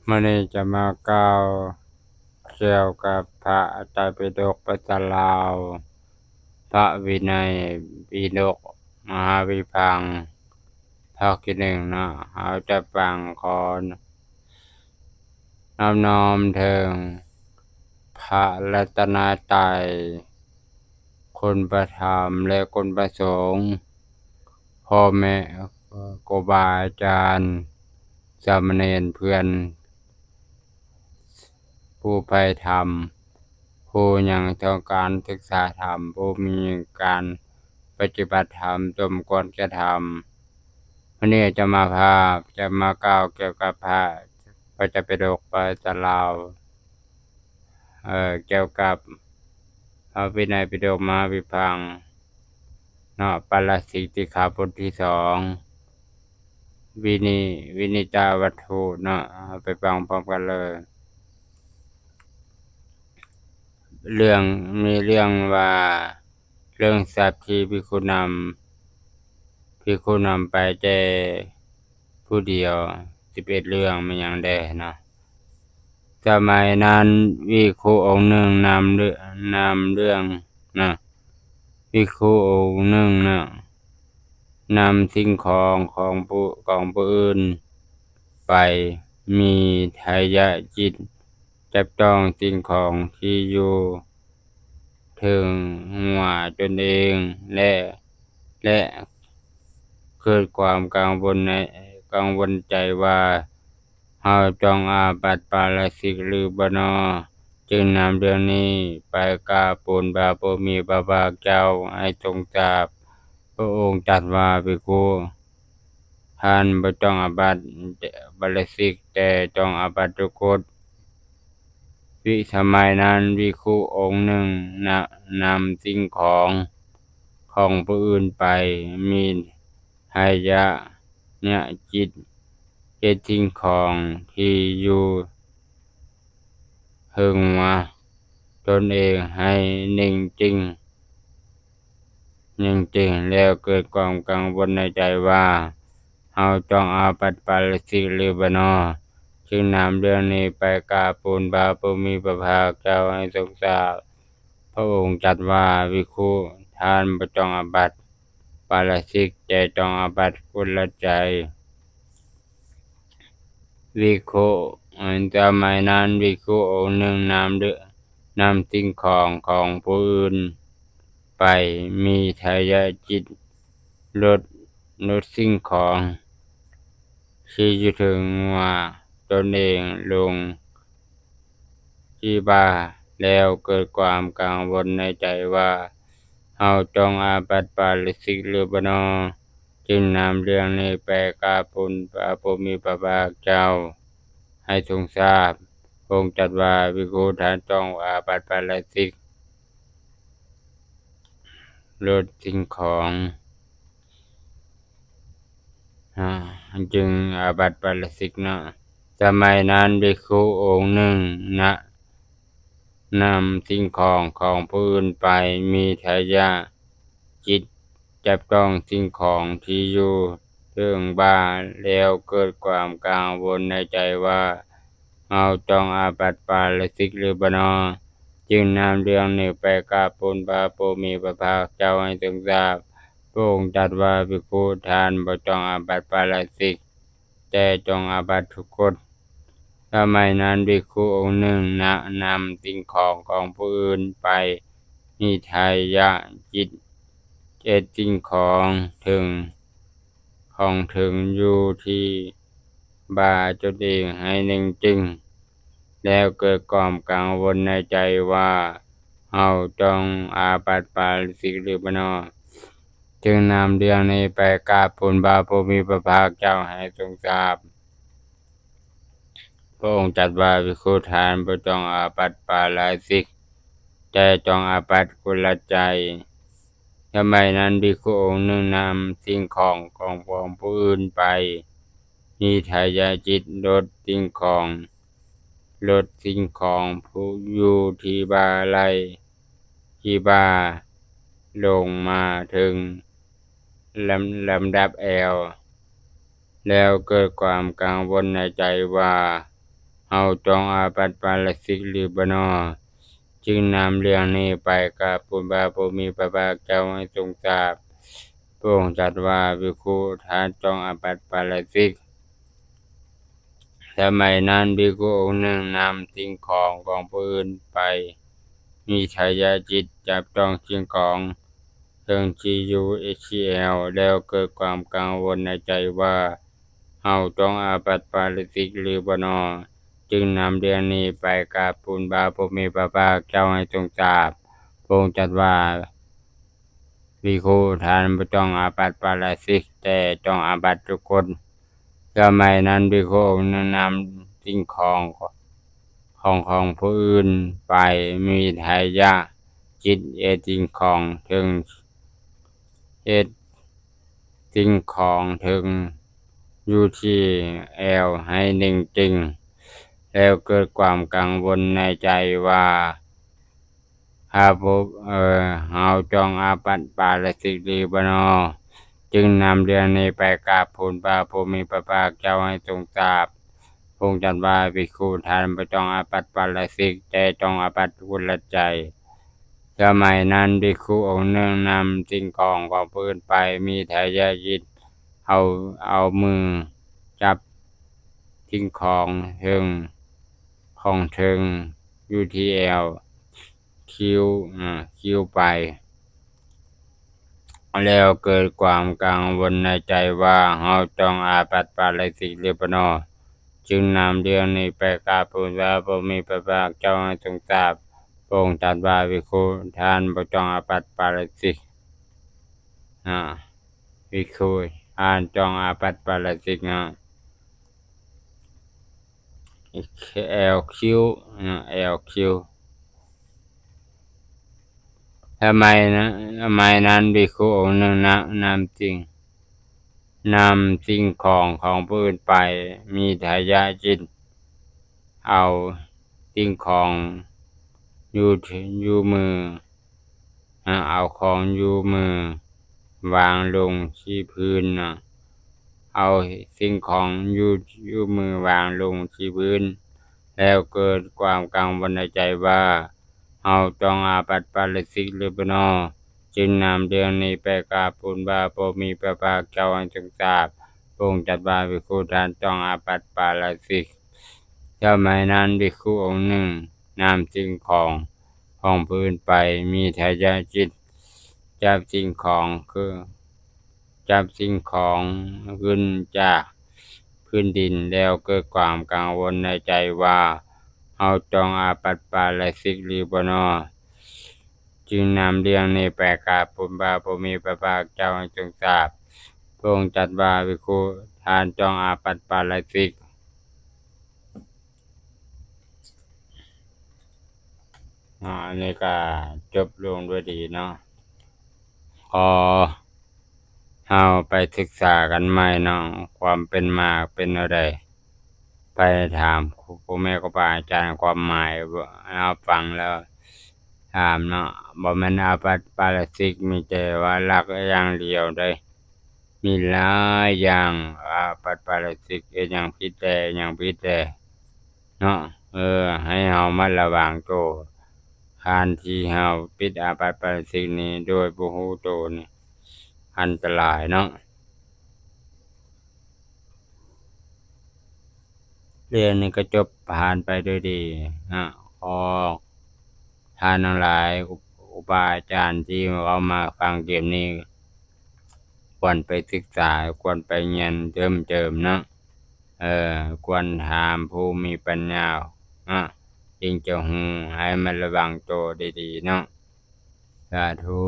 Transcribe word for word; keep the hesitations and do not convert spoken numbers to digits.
มื้อนี้จะมากล่าวเกี่ยวกับพระไตรปิฎกภาษาลาว พระวินัยปิฎกมหาวิภังค์ ภาคที่หนึ่งเนาะ เฮาจะฟัง ขอน้อมน้อมเถิงพระรัตนตรัย คุณพระธรรมและคุณพระสงฆ์ พ่อแม่ครูบาอาจารย์ สามเณรเพื่อน ผู้ใฝ่ธรรม ผู้ยังต้องการศึกษาธรรม ผู้มีการปฏิบัติธรรมสมควรแก่ธรรม วันนี้จะมาพา จะมากล่าวเกี่ยวกับพระ พระไตรปิฎกภาษาลาว เอ่อ เกี่ยวกับพระวินัยปิฎกมหาวิภังค์เนาะ ปาราชิกสิกขาบทที่สอง วินิ วินิจจาวัตถุเนาะ เอาไปฟังพร้อมกันเลย เรื่อง มีเรื่องว่า เรื่องทรัพย์ที่ภิกขุนำ ภิกขุนำไปแต่ผู้เดียว สิบเอ็ดเรื่อง มีหยังแด่เนาะ สมัยนั้นภิกขุองค์หนึ่งนำเรื่อง นำเรื่องนะ ภิกขุองค์หนึ่งนะ นำสิ่งของของผู้ ของผู้อื่นไป มีไถยจิตจับต้องสิ่งของที่อยู่เทิงหัวตนเอง และ และเกิดความกังวลใน กังวลใจว่า เฮาต้องอาบัติปาราชิกหรือบ่นอ จึงนำเรื่องนี้ไปกราบทูลพระผู้มีพระภาคเจ้าให้ทรงทราบ พระองค์ตรัสว่า ภิกขุ ท่านบ่ต้องอาบัติปาราชิก แต่ต้องอาบัติทุกกฎ วิ สมัยนั้นภิกขุองค์หนึ่งนะ นำสิ่งของของผู้อื่นไป มีไถยจิตเก็บสิ่งของที่อยู่เทิงหัวตนเองให้นิ่งจริง นิ่งจริง แล้วเกิดความกังวลในใจว่า เฮาต้องอาบัติปาราชิกหรือบ่นอ จึงนำเรื่องนี้ไปกราบทูลพระผู้มีพระภาคเจ้าให้ทรงทราบ พระองค์ตรัสว่า ภิกขุ ท่านบ่ต้องอาบัติปาราชิก แต่ต้องอาบัติกุลใจ ภิกขุ สมัยนั้นภิกขุองค์หนึ่งนำเรื่อง นำสิ่งของของผู้อื่นไป มีไถยจิตลด ลดสิ่งของที่อยู่เทิงหัวตนเองลงที่บ่า แล้วเกิดความกังวลในใจว่า เฮาต้องอาบัติปาราชิกหรือบ่นอ จึงนำเรื่องนี้ไปกราบทูลพระผู้มีพระภาคเจ้าให้ทรงทราบ พระองค์ตรัสว่า ภิกขุ ท่านต้องอาบัติปาราชิก ลดสิ่งของ อ่า จึงอาบัติปาราชิกเนาะ สมัยนั้นภิกขุองค์หนึ่งนะ นำสิ่งของของผู้อื่นไป มีไถยจิตจับต้องสิ่งของที่อยู่เทิงบ่า แล้วเกิดความกังวลในใจว่า เฮาต้องอาบัติปาราชิกหรือบ่นอ จึงนำเรื่องนี้ไปกราบทูลพระผู้มีพระภาคเจ้าให้ทรงทราบ พระองค์ตรัสว่า ภิกขุ ท่านบ่ต้องอาบัติปาราชิก แต่ต้องอาบัติทุกกฎ สมัยนั้นภิกขุองค์หนึ่งนะ นำสิ่งของของผู้อื่นไป มีไถยจิตเก็บสิ่งของเทิง ของเทิงอยู่ที่บ่าตนเองให้นิ่งจริง แล้วเกิดความกังวลในใจว่า เฮาต้องอาบัติปาราชิกหรือบ่นอ จึงนำเรื่องนี้ไปกราบทูลพระผู้มีพระภาคเจ้าให้ทรงทราบ พระองค์ตรัสว่า ภิกขุ ท่านบ่ต้องอาบัติปาราชิก แต่ต้องอาบัติกุลใจ สมัยนั้นภิกขุองค์หนึ่งนำสิ่งของของผู้อื่นไป มีไถยจิตลดสิ่งของ ลดสิ่งของผู้อยู่ที่บ่าไหล่ ที่บ่าลงมาเทิงลำ ลำดับแอว แล้วเกิดความกังวลในใจว่า เฮาต้องอาบัติปาราชิกหรือบ่นอ จึงนำเรื่องนี้ไปกราบทูลพระผู้มีพระภาคเจ้าให้ทรงทราบ พระองค์ตรัสว่า ภิกขุ ท่านต้องอาบัติปาราชิก สมัยนั้นภิกขุองค์หนึ่งนำสิ่งของของผู้อื่นไป มีทายาจิตจับต้องสิ่งของ เทิง G U H L แล้วเกิดความกังวลในใจว่า เฮาต้องอาบัติปาราชิกหรือบ่นอ จึงนำเรื่องนี้ไปกราบทูลพระผู้มีพระภาคเจ้าให้ทรงทราบ พระองค์ตรัสว่า ภิกขุ ท่านบ่ต้องอาบัติปาราชิก แต่ต้องอาบัติทุกกฎ สมัยนั้นภิกขุองค์หนึ่งนำสิ่งของของของผู้อื่นไป มีทายาจิตเอสิ่งของเทิง เอสิ่งของเทิง U T L ให้หนึ่งสิ่ง แล้วเกิดความกังวลในใจว่า หากพวก เอ่อ เฮาต้องอาบัติปาราชิกหรือบ่นอ จึงนำเรื่องนี้ไปกราบทูลพระผู้มีพระภาคเจ้าให้ทรงทราบ พระองค์ตรัสว่า ภิกขุ ท่านบ่ต้องอาบัติปาราชิก แต่ต้องอาบัติทุกกฎใจ สมัยนั้นภิกขุองค์หนึ่งนำสิ่งของของผู้อื่นไป มีทายาจิต เอา เอามือจับสิ่งของเทิง ของเทิง U T L คิ้ว อ่า คิ้วไป แล้วเกิดความกังวลในใจว่า เฮาต้องอาบัติปาราชิกหรือบ่นอ จึงนำเรื่องนี้ไปกราบทูลพระผู้มีพระภาคเจ้าให้ทรงทราบ พระองค์ตรัสว่า ภิกขุ ท่านบ่ต้องอาบัติปาราชิก อ่า ภิกขุ ท่านต้องอาบัติปาราชิกนะ L Q นะ L Q สมัยนะ สมัยนั้นภิกขุองค์หนึ่งนะ นำสิ่ง นำสิ่งของของผู้อื่นไป มีทายาจิต เอาสิ่งของอยู่ อยู่มือ อ่า เอาของอยู่มือวางลงที่พื้นนะ เอาสิ่งของอยู่ อยู่มือวางลงที่พื้น แล้วเกิดความกังวลในใจว่า เฮาต้องอาบัติปาราชิกหรือบ่นอ จึงนำเรื่องนี้ไปกราบทูลพระผู้มีพระภาคเจ้าให้ทรงทราบ พระองค์ตรัสว่า ภิกขุ ท่านต้องอาบัติปาราชิก สมัยนั้นภิกขุองค์หนึ่งนำสิ่งของของผู้อื่นไป มีทายาจิตจับสิ่งของคือ จับสิ่งของขึ้นจากพื้นดิน แล้วเกิดความกังวลในใจว่า เฮาต้องอาบัติปาราชิกหรือบ่นอ จึงนำเรื่องนี้ไปกราบทูลพระผู้มีพระภาคเจ้าให้ทรงทราบ พระองค์ตรัสว่า ภิกขุ ท่านต้องอาบัติปาราชิก อ่า อันนี้ก็จบลงด้วยดีเนาะ ขอเฮาไปศึกษากันใหม่เนาะ ความเป็นมาเป็นอะไร ไปถามครู ครูแม่ครูบาอาจารย์ความหมาย เฮาฟังแล้วถามเนาะ บ่แม่นอาบัติปาราชิกมีแต่ว่าลักอย่างเดียวเด้ มีหลายอย่าง อาบัติปาราชิก เฮ็ดหยังผิดแด่ หยังผิดแด่ เนาะ เออ ให้เฮามาระวังโต การที่เฮาผิดอาบัติปาราชิกนี้โดยบ่ฮู้โตนี่ อันตรายเนาะ เรื่องนี้ก็จบผ่านไปด้วยดีนะ ขอท่านทั้งหลาย อุป- อุปาอาจารย์ที่เอามาฟังเกมนี้ ควรไปศึกษา ควรไปเรียนเพิ่มเติมเนาะ เออ ควรถามผู้มีปัญญานะ จึงจะฮู้ ให้มันระวังโตดีๆเนาะ สาธุ